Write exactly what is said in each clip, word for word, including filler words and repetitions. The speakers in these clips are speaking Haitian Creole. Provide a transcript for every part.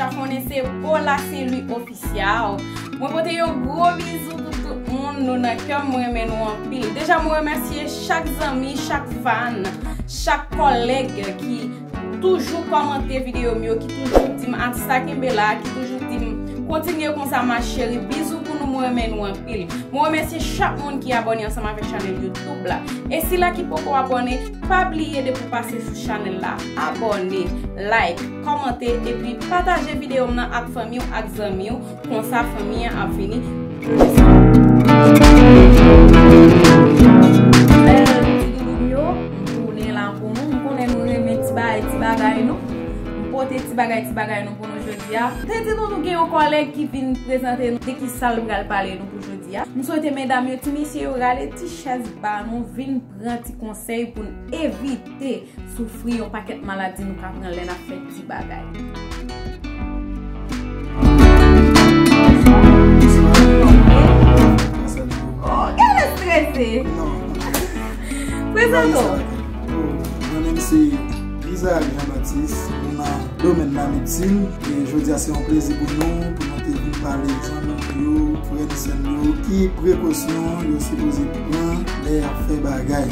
Sa konnen se Paula Saint Louis Official. Mwen pote yon gwo bizou pou tout moun, nou nan kè m, mwen renmen nou anpil. Deja mwen remèsye chak zanmi, chak fan, chak kòlèg ki toujou kòmante videyo m yo, ki toujou di m, "Artista kenbe la," ki toujou di m, "Kontinye konsa ma chérie, bizou pou nou, mwen renmen nou anpil." Mwen remèsye chak moun ki abòne ansanm avèk chanèl YouTube la. E sila ki poko abòne, pa bliye depi w pase sou chanèl la, abòne, like, kòmante, epi pataje videyo m nan ak fanmi w ak zanmi w, konsa fanmi an ap vini plis. Bèl ti doudou m yo, m tounen la pou nou. M konnen nou renmen ti bagay, ti bagay nou. M pote ti bagay, ti bagay nou pou nou jodi a. Te di nou nou gen yon kòlèg ki vin prezante nou de ki sa l pral pale nou pou jodi a. M swete medam yo, ti mesye yo rale ti chèz ba nou, vin pran ti konsèy pou n evite soufri yon pakèt maladi nou ka pran lè n ap fè ti bagay. Oh, gade strese. Prezante w. Mwen menm se Isaac Jean Baptiste, mwen nan domèn lamedsin. E jodi a se yon plezi pou nou, pou nou te vin pale zanmi nou yo, frè n sè n yo, ki prekosyon yo sipoze pran lè y ap fè bagay.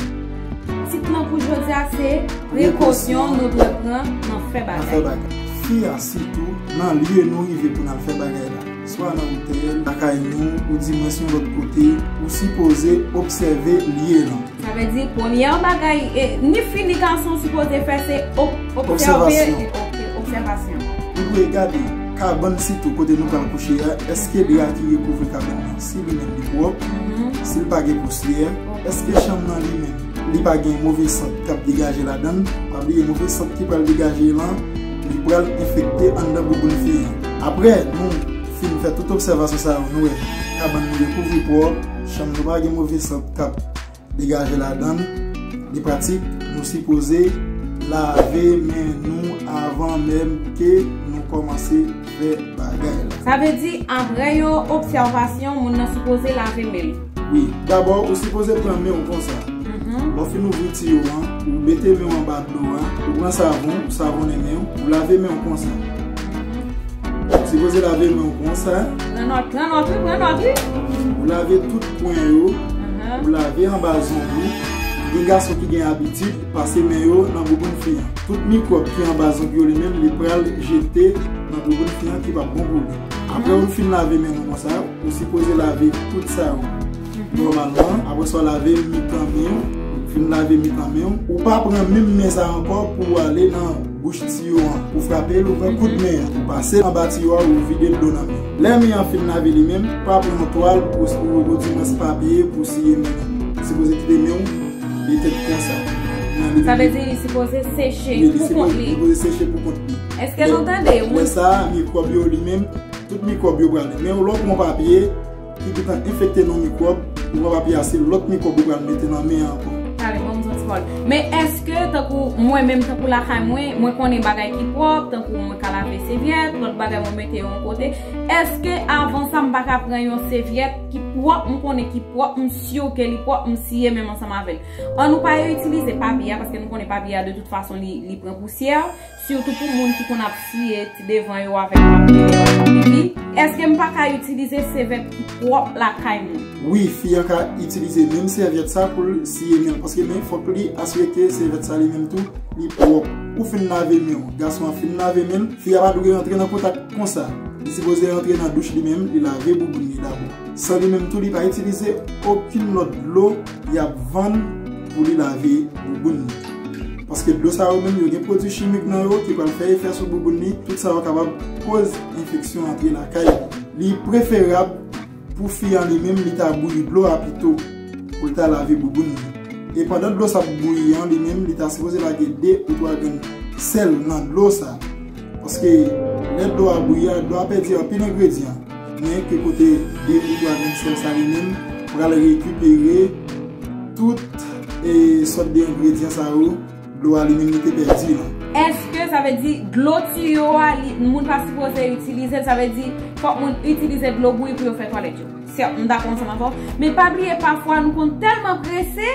Tit lan pou jodi a se prekosyon nou dwe pran nan fè bagay. Fi a sitou, nan lye nou rive pou n al fè bagay la, swa nan otèl, lakay nou, ou di mwens yon lòt kote, ou sipoze obsève lye lan. Sa vle di, premyè bagay, e, ni fi ni gason sipoze fè se ob-, obsève, obsèvasyon. Ok, obsèvasyon. Nou dwe gade kabann sitou kote nou pral kouche a, èske dra ki rekouvri kabann nan, si li menm li pwòp, si l pa gen pousyè, èske chanm nan li menm, li pa gen move sant k ap degaje ladan l. Pa bliye, move sant ki pral degaje lan, li pral enfekte anndan bouboun fi an. Apre nou fin fè tout obsèvasyon sa yo, nou wè kabann nou rekouvri pwòp, chanm nou pa gen move sant k ap degaje ladan l, li pratik, nou sipoze lave men nou avan menm ke nou kòmanse fè bagay la. Sa vle di, apre yon obsèvasyon, moun nan sipoze lave men l. Wi, dabò, ou sipoze pran men w konsa. Lè w fin ouvri tiyo an, ou mete men w anba dlo a, ou pran savon, ou savonnen men w, ou lave men w konsa. Ou sipoze lave men w konsa. Pran nòt, pran nòt, wi, pran nòt, wi. Ou lave tout pwen yo. Ou lave anba zong ou. Gen gason ki gen abitid pase men yo nan bouboun fi an. Tout mikwòb ki anba zong yo li menm, li pral jete nan bouboun fi an ki p ap bon pou li. Apre ou fin lave men nou konsa, ou sipoze lave tout sa yo. Nòmalman, apre sa w lave mitan men w, ou fin lave mitan men w, ou pa pran menm men sa ankò pou w ale nan bouch tiyo an, ou frape l, ou pran kout men an, ou pase anba tiyo a, ou vide dlo nan men. Lè men an fin lave li menm, pa pran yon twal ou, ou, ou di mwens papye pou siye men an. Ou sipoze kite men w li tèt konsa. Sa vle di li sipoze seche pou kont li. Li sipoze seche pou kont li. Èske nou tande? Lè sa a, mikwòb yo li menm, tout mikwòb yo prale. Men w lè w pran papye, ki gentan enfekte nan mikwòb, ou pa papye a, se lòt mikwòb ou pral mete nan men an ankò. Tale, ban m yon ti pawòl. Men èske, tankou mwen menm, tankou lakay mwen, mwen konnen bagay ki pwòp, tankou mwen ka lave sevyèt, lòt bagay mwen mete yo yon kote, èske avan sa m pa ka pran yon sevyèt ki pwòp, m konnen ki pwòp, m si ke li pwòp, m siye men m ansanm avè l? An nou pa itilize papye a, paske nou konnen papye a, de tout fason, li, li pran pousyè. Sitou pou moun ki konn ap siye ti devan yo avèk papye pipi. Èske m pa ka itilize sevèt ki pwòp lakay mwen? Wi, fi an ka itilize menm sèvyèt sa pou l siye men l, paske men fòk li asire ke sèvyèt sa li menm tou, li pwòp. Ou fin lave men w, gason an fin lave men l, fi a pa dwe rantre nan kontak konsa. Li sipoze rantre nan douch li menm, li lave bouboun li dabò. San li menm tou, li pa itilize okenn lòt dlo y ap vann pou li lave bouboun li. Paske dlo sa yo menm, yo gen pwodui chimik nan yo ki pral fè efè sou bouboun li, tout sa yo kapab koz enfeksyon antre lakay li. Li preferab pou fi an li menm, li ta bouyi dlo a pito pou l ta lave bouboun li. E pandan dlo sa ap bouyi an, li menm, li ta sipoze lage de ou twa grenn sèl nan dlo sa. Paske lè dlo a bouyi a, dlo a pèdi anpil engredyan. Men ke kote de ou twa grenn sèl sa li menm pral rekipere tout, e, sòt de engredyan sa yo, dlo a li menm li te pèdi lan. Èske sa vle di dlo tiyo a, li, moun pa sipoze itilize l, sa vle di fòk moun itilize dlo bouyi pou yo fè twalèt yo? Sèt, m dakò ansanm avè w. Men pa bliye, pafwa nou konn tèlman prese.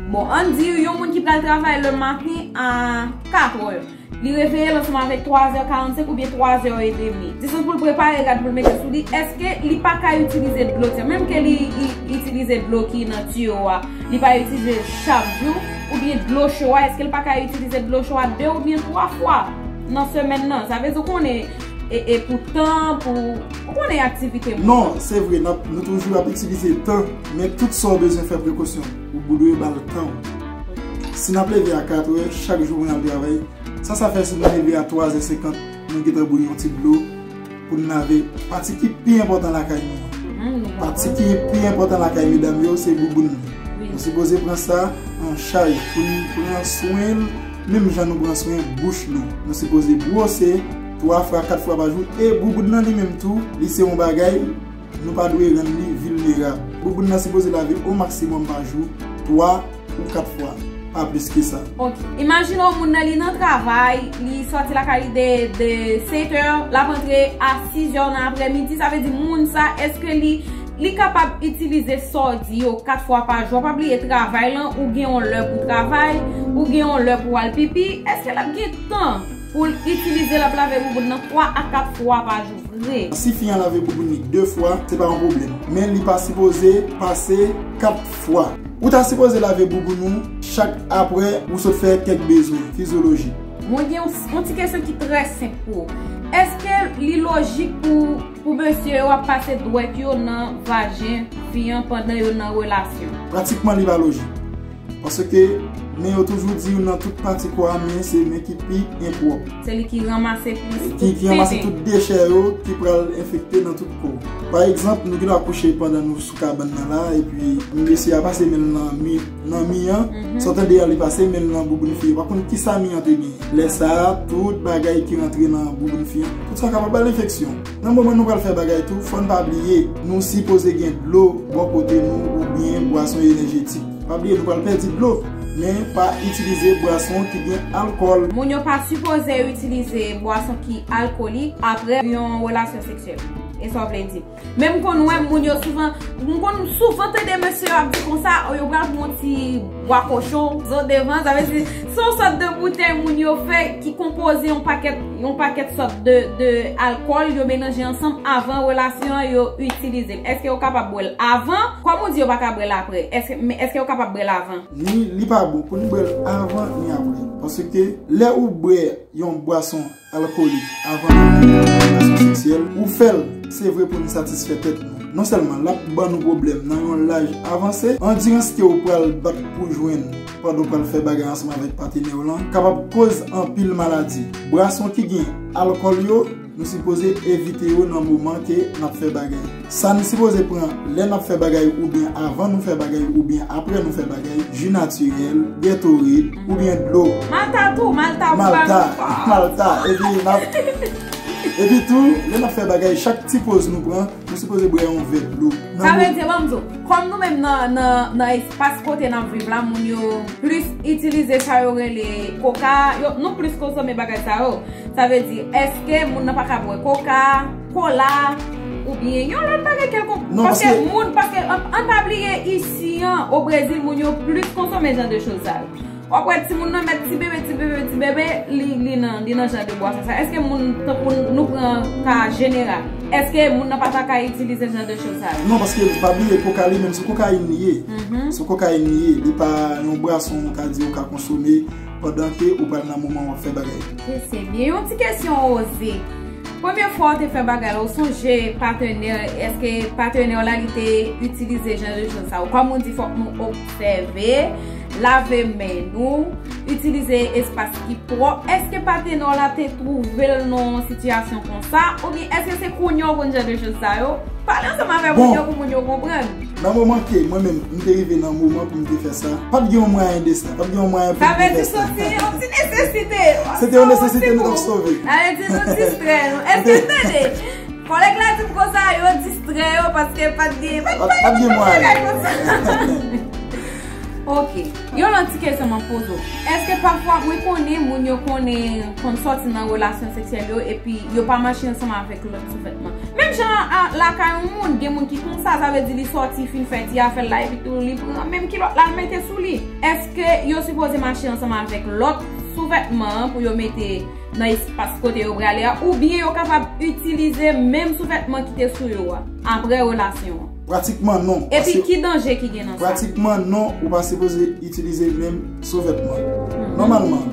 Bon, ann di yon moun ki pral travay le maten a kat è. Li reveye l ansanm avèk twa zè karannsenk oubyen twa zè edmi. Distans pou l prepare rad pou l mete sou li, èske li pa ka itilize dlo tiyo? Menm ke li i- itilize dlo ki nan tiyo a, li pa itilize chak jou, oubyen dlo cho a, èske l pa ka itilize dlo cho a de oubyen twa fwa nan semèn nan? Sa vle di, ou konnen, e, e pou tan, pou, ou konnen aktivite moun. Non, se vre, n ap, nou toujou ap itilize tan, men tout sa w bezwen fè prekosyon. Ou dwe ba l tan w. Si n ap leve a kat è, chak jou pou n al travay, sa, sa fè si nou leve a twa zè senkant, nou gentan bwè yon ti dlo pou n lave pati ki pi enpòtan lakay nou an. Mhm, nou Pati konprann. Ki pi enpòtan lakay medam yo, se bouboun li. Wi. Nou sipoze pran sa an chaj pou n pran swen l, menm jan nou pran swen bouch nou. Nou sipoze bwose twa fwa, kat fwa pa jou, e bouboun nan li menm tou, li se yon bagay, nou pa dwe rann li vilnerab. Bouboun nan sipoze lave o maksimòm pa jou, twa ou kat fwa, pa plis ke sa. Ok. Imajine w moun nan li nan travay, li sòti lakay li de, de sèt è, l ap antre a sis è nan aprèmidi, sa vle di moun sa, èske li, li kapab itilize sa w di yo kat fwa pa jou? Pa bliye travay lan, ou gen yon lè pou travay, ou gen yon lè pou al pipi, èske l ap gen tan pou l itilize, l ap lave bouboun nan twa a kat fwa pa jou vre? Si fi an lave bouboun li de fwa, se pa yon pwoblèm. Men li pa sipoze pase kat fwa. Ou ta sipoze lave bouboun ou chak apre ou sot fè kèk bezwen fizyolojik. Mwen gen yon, yon ti kesyon ki trè senp pou ou. Èske li lojik pou, pou mesye yo ap pase dwèt yo nan vajen fi an pandan yo nan relasyon? Pratikman, li pa lojik. Paske men yo toujou di nan tout pati kò a, men se men ki pi enpwòp. Se li ki ranmase plis tout tenten. Ki, ki ranmase tout dechè yo ki pral enfekte nan tout kò. Pa egzanp, nou gen dwa kouche pandan nou sou kabann nan la, epi mesye a pase men l nan mi, nan mi an, mhm, sa w tande a li pase men l nan bouboun fi a. Pa konn kisa mi an te gen. Lè sa a, tout bagay ki rantre nan bouboun fi an, tout sa kapab ba l enfeksyon. Nan moman nou pral fè bagay tou, fò n pa bliye, nou sipoze gen dlo bò kote nou oubyen bwason enèjetik. Pa bliye, nou pral pèdi dlo, men pa itilize bwason ki gen alkòl. Moun yo pa sipoze itilize bwason ki alkolik apre yon relasyon seksyèl. E sa w vle di? Men m konn wè moun yo souvan, m konn souvan tande mesye yo ap di konsa, o, yo pral pran yon ti bwa kochon, zo devan, sa vle di, se yon sòt de boutèy moun yo fè ki konpoze yon pakèt, yon pakèt sòt de, de alkòl, yo melanje ansanm avan relasyon an, yo itilize l. Èske yo kapab bwè l avan? Kòm ou di yo pa ka bwè l apre, èske, men èske yo kapab bwè l avan? Ni li pa bon pou n bwè l avan ni apre. Paske lè ou bwè yon bwason alkolik avan nou fè relasyon seksyèl, ou fè l, se vre pou n satisfè tèt nou. Non sèlman l ap ban nou pwoblèm nan yon laj avanse, andirans ke w pral bat pou jwenn pandan w pral fè bagay ansanm avèk patenè w lan kapab koz anpil maladi. Bwason ki gen alkòl yo, nou sipoze evite yo nan moman ke n ap fè bagay. Sa n sipoze pran lè n ap fè bagay oubyen avan nou fè bagay oubyen apre nou fè bagay, ji natirèl, Gatorade, oubyen dlo. Malta tou, Malta pou ba nou fòs. Malta, epi n ap, epi tou, lè n ap fè bagay, chak ti poz nou pran, nou sipoze bwè yon vè dlo. Sa vle di, ban m di w, kòm nou menm nan, nan, nan espas kote n ap viv la, moun yo plis itilize sa yo rele koka, yo, nou plis konsome bagay sa yo. Sa vle di, èske moun nan pa ka bwè koka, kola, oubyen yon lòt bagay kèlkonk? Non, paske paske moun, paske an, an pa bliye isi an, o Brezil, moun yo plis konsome jan de choz sa yo. W ap wè timoun nan mèt ti bebe, ti bebe, ti bebe, li, li nan, li nan jan de bwason sa. Èske moun, tankou nou pran ka jeneral, èske moun nan pa ta ka itilize jan de choz sa yo? Non, paske pa bliye, koka li menm, se kokayin li ye. Mhm. Se kokayin li ye. Li pa yon bwason, ou ka di, ou ka konsome pandan ke ou pral nan moman w ap fè bagay. Ok, se byen. Yon ti kesyon oze. Premye fwa w te fè bagay la, ou sonje patenè, èske patenè w la li te itilize jan de choz sa yo? Kòm ou di, fòk nou obsève, lave men nou, itilize espas ki pwòp. Èske patenè w la te twouve l nan yon sitiyasyon konsa? Oubyen èske se kounye a w konn jan de choz sa yo? Pale ansanm avè moun yo pou moun yo konprann. Nan moman ke mwen menm, m te rive nan moman pou m te fè sa, pa t gen yon mwayen de sa, pa t gen yon mwayen pou m te fè sa. Sa vle di se yon ti, yon ti nesesite. Se te yon nesesite nou t ap sove. Sa vle di nou distrè nou. Èske n tande? Kòlèg la di m konsa, yo distrè yo paske pa t gen, pa t, pa t gen mwayen bagay konsa. Ok. Yon lòt ti kesyon m ap poze w. Èske pafwa, mwen konnen moun yo konnen, konn sòti nan relasyon seksyèl yo epi yo pa mache ansanm avèk lòt souvètman? Menm jan a, lakay yon moun, gen moun ki konsa, sa vle di li sòti, fin fè ti afè l la, epi tou li pran menm kilòt la, l mete sou li. Èske yo sipoze mache ansanm avèk lòt souvètman an pou yo mete nan espas kote yo prale a, oubyen yo kapab itilize menm souvètman ki te sou yo a apre relasyon an? Pratikman non. Epi ki danje ki gen nan sa? Pratikman non, ou pa sipoze itilize menm souvètman. Nòmalman,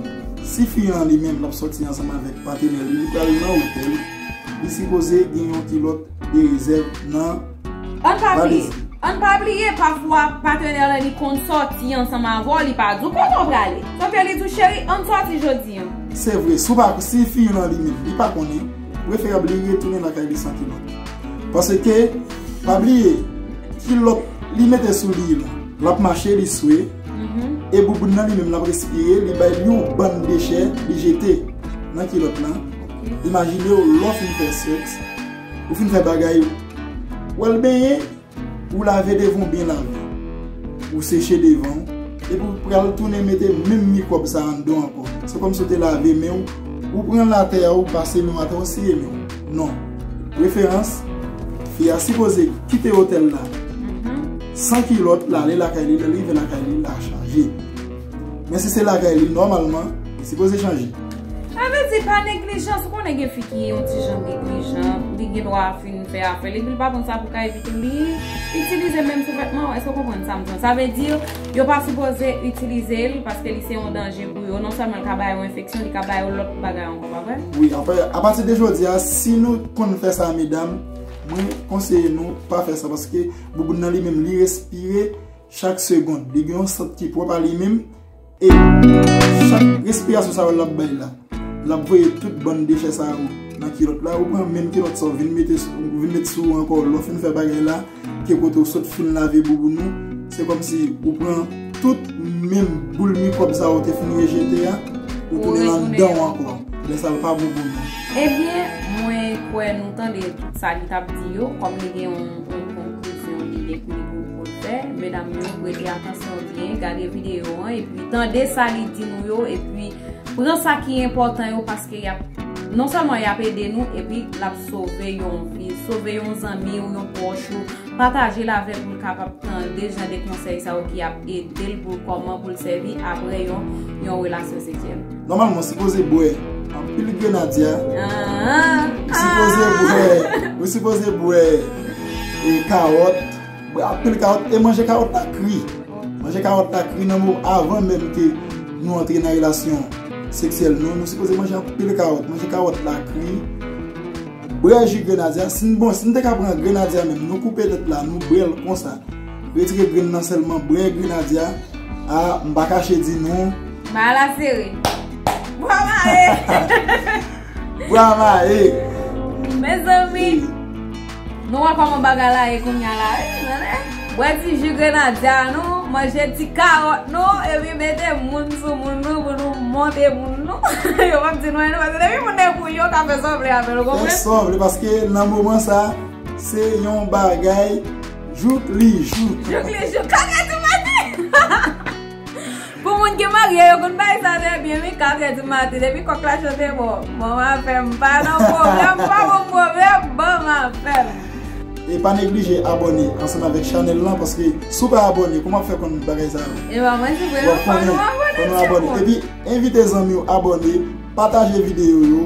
si fi an li menm l ap sòti ansanm avèk patenè li, li pral nan otèl, li sipoze gen yon kilòt de rezèv nan valiz li. Ann pa bliye, ann pa bliye, pafwa patenè lan li konn sòti ansanm avè w, li pa di w kote w prale. Sòf ke li di w, cheri, ann sòti jodi an. Se vre, si w pa, si fi lan li menm, li pa konnen, preferab li retounen lakay li san kilòt. Paske, pa bliye, kilòt li mete sou li lan, l ap mache, li swe, e bouboun nan li menm l ap respire, li bay li yon bann dechè, li jete nan kilòt lan. Imajine w, lè w fin fè sèks, ou fin fè bagay, w al benyen, ou lave devan w byen lave, ou seche devan w, epi w pral tounen mete menm mikwòb sa anndan w ankò. Se kòmsi w te lave men w, ou pran latè a, ou pase men w atè, ou siye men w. Non. Preferans, fi a sipoze kite otèl la san kilòt, l ale lakay li, lè l rive lakay li, l a chanje. Men si se lakay li, nòmalman, li sipoze chanje. Sa vle di pa neglijans, ou konnen gen fi ki yon ti jan neglijan, li gen dwa fin fè afè li, epi l pa konn sa pou ka evite l, li itilize menm souvètman an, èske w konprann sa m di w? Sa vle di, yo pa sipoze itilize l paske li se yon danje pou yo, non sèlman l ka ba yo enfeksyon, li ka ba yo lòt bagay ankò, pa vre? Wi, anfen, apati de jodi a, si nou konn fè sa, medam, mwen konseye nou pa fè sa, paske bouboun nan li menm, li respire chak segonn. Li gen yon sant ki pwòp a li menm, e chak respirasyon sa yo l ap bay la, l ap voye tout bann dechè sa yo nan kilòt la. Ou pran menm kilòt sa w vin mete sou, vin met sou ou ankò, lè w fin fè bagay la, ke kote w sot fin lave bouboun ou, se kòmsi ou pran tout menm boul mikwòb sa yo te fin rejete a, ou tounen l anndan w ankò. Lè sa l pa bon pou nou. Ebyen, mwen kwè nou tande tout sa li t ap di yo, kòm li gen yon, yon konklizyon li gen pou li, pou, pou l fè. Medam yo, prete atansyon byen, gade videyo an, epi tande sa li di nou yo, epi pran sa ki enpòtan yo, paske y ap, non sèlman y ap ede nou, epi l ap sove yon vi, sove yon zanmi ou yon pwòch ou, pataje l avè l pou l kapab tande jan de konsèy sa yo ki ap ede l pou l kòman pou l sèvi apre yon, yon relasyon seksyèl. Nòmalman, w sipoze bwè anpil grenadya. Ah, ou sipoze ah. bwè, ou sipoze bwè e kawòt, bwè anpil kawòt e manje kawòt la kri. Manje kawòt la kri nan mo avan menm ke nou antre nan relasyon seksyèl nou, nou sipoze manje anpil kawòt, manje kawòt la kri. Bwè ji grenadya, si n, bon, si n te ka pran grenadya menm, nou koupe tèt la, nou bwè l konsa. Retire grenn nan sèlman, bwè grenadya. A, m pa kache di nou. Bagay la sere. Bwa maye. Bwa maye. Mezanmi. Nou wè kòman bagay la ye kounye a la, wi, tande? Bwè ti ji grenadya nou, manje ti kawòt nou, epi mete moun sou moun nou pou nou monte moun nou. Yo p ap di nou anyen non, paske depi moun nan pou yo ka fè sa w vle avè l, ou konprann? Fè sa w vle, paske nan moman sa, se yon bagay jouk li jouk. Jouk li jouk. Katrè di maten! Pou moun ki marye, yo konn bay sa trè byen, wi, katrè di maten, depi kòk la chante, bon, bon, m a fè m pa nan pwoblèm, pa bon pwoblèm, bon, m a fè m. E pa neglije abòne ansanm avèk chanèl lan, paske si w pa abòne, kòman w ap fè konn bagay sa yo? E pa mwen, se vre, non, fò nou abòne, fò nou abòne. Epi, envite zanmi w abòne, pataje videyo yo,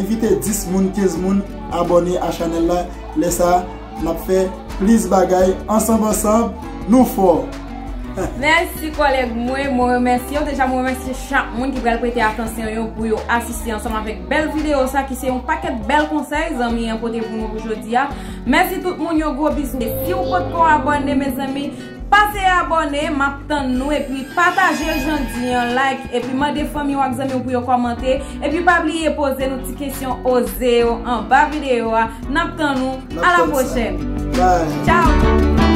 envite dis moun, kenz moun abòne a chanèl la. Lè sa, n ap fè plis bagay ansanm, ansanm, nou fò. Mèsi kòlèg mwen, mwen remèsye w deja, mwen remèsye chak moun ki pral prete atansyon yo pou yo asiste ansanm avèk bèl videyo sa ki se yon pakèt bèl konsèy zanmi an pote pou nou pou jodi a. Mèsi tout moun yo, gwo bizou. E si w potko abòne, mezanmi, pase abòne, m ap tann nou, epi pataje l jan di an, like, epi mande fanmi w ak zanmi w pou yo kòmante, epi pa bliye poze nou ti kesyon oze yo anba videyo a. N ap tann nou. N ap tann sa. A la pwochèn. Bye. Tchao.